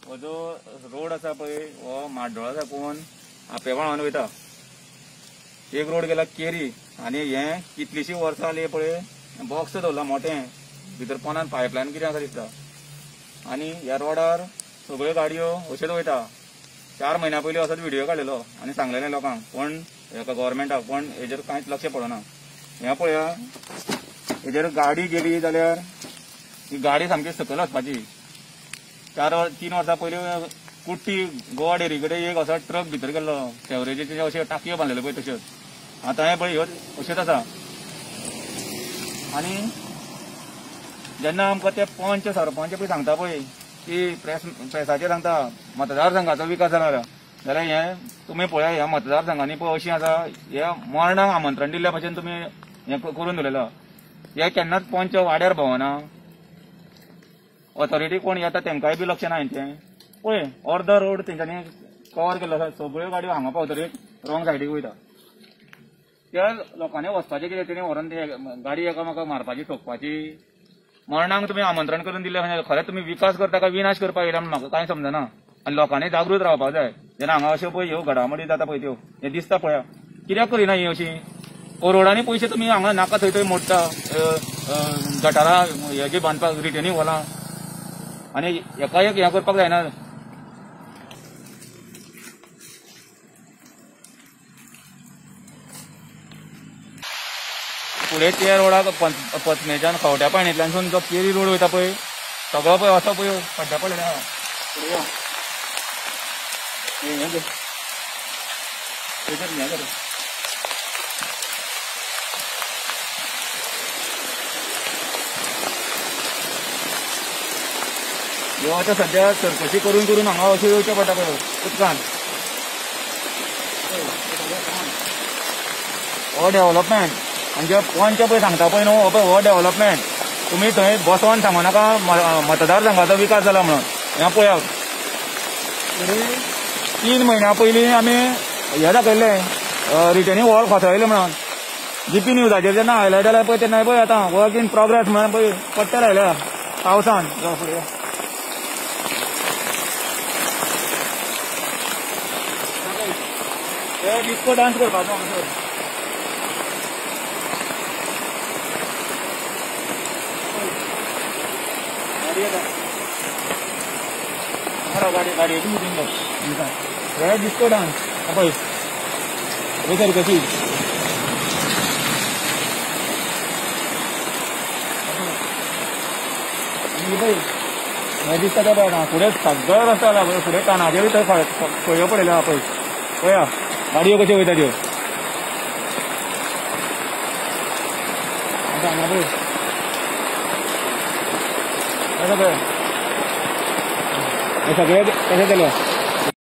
हो जो रोड आसा पळय हो माड्डोळा साकून आपेवाळान वयता. एक रोड गेला केरी आनी हे कितलीशीं वर्सां जाली पळय बॉक्स दवरला मोठें भितर पोनान पायपलायन कितें आसा दिसता. आनी ह्या रोडार सगळ्यो गाडयो अश्योच वयता. 4 म्हयन्या पयलीं असोच व्हिडियो काडलेलो आनी सांगलेलें लोकांक, पण हेका गव्हर्मेंटाक, पण हेजेर कांयच लक्ष पडना. हें पळया हेजेर गाडी गेली जाल्यार ही गाडी सामकी सकयल वचपाची. 4-3 वर्सां पयलीं कुट्टी गोवा डेरी कडेन एक असो ट्रक भितर गेल्लो, सेवरेजीचे अश्यो टाकयो बांदलेल्यो पळय तश्योच. आतां हें पळय ह्यो अश्योच आसा. आनी जेन्ना आमकां ते पंच सरपंच पळय सांगता पळय की प्रेसाचेर सांगता मतदारसंघाचो विकास जाला जाल्यार हें तुमी पळया ह्या मतदारसंघांनी पळय अशीं आसा, हे मरणाक आमंत्रण दिल्ल्या भशेन तुमी हें करून दवरलेलो. हे केन्नाच पंच वाड्यार भोंवना, ऑथॉरिटी कोण येता तेंकांय बी लक्ष ना हेंचें. पळय अर्दो रोड तेंच्यांनी कवर केल्लो आसा, सगळ्यो गाडयो हांगा पावतरीर रॉंग सायडीक वयता. त्या लोकांनी वचपाचें कितें, तेणी व्हरोन ते गाडी एकामेकाक मारपाची, ठोकपाची. मरणाक तुमी आमंत्रण करून दिल्लें, खरें तुमी विकास करता काय विनाश करपाक येयला म्हूण म्हाका कांय समजना. आनी लोकांनी जागृत रावपाक जाय. जेन्ना हांगा अश्यो पळय ह्यो घडामोडी जाता पळय त्यो हें दिसता पळया, कित्याक करिना ही अशी करोडांनी पयशे तुमी हांगा नाका थंय थंय मोडटा, गटारां हेजी बांदपाक रिटर्निंग वॉलां, आनी एकाएक हें करपाक जायना. फुडें त्या रोडाक पचमेच्यान खवट्या पाणयेंतल्यानसून जो केरी रोड वयता पळय सगळो पळय असो पळय खड्डे पडलेले आहा. फुडें यो, हें कर, हें कर. ह्यो आतां सद्या चरकशी करून करून हांगा अशें येवचें पडटा पळय उदकान. हो डेव्हलपमेंट आमच्या पंच पळय सांगता पळय न्हू, हो पळय हो डेव्हलपमेंट. तुमी थंय बसोन सांगू नाका मतदारसंघाचो विकास जाला म्हणून. हें पळयात, 3 म्हयन्या पयलीं आमी हें दाखयल्लें रिटर्निंग वॉल कोसळिल्लें म्हणून. जीपी न्यूजाचेर जेन्ना हायलायट जाल्यार पळय तेन्ना पळय आतां वर्क इन प्रोग्रेस म्हणून पळय पट्टे लायल्या पावसान. फुडें डिस्को डान्स करपाचो हांगासर. गाडी येता, गाडी गाडयेची मिटींग हे डिस्को डान्स पळय सर कशी. पळय हें दिसता तें पळय फुडें सगळो रस्तो जाला पळय, फुडें कानाचेर थंय खळयो पडलेल्यो आहा पळय. पळया गाडयो कश्यो वयता त्यो. आतां हांगा पळय पळय हे सगळे कशें केलें.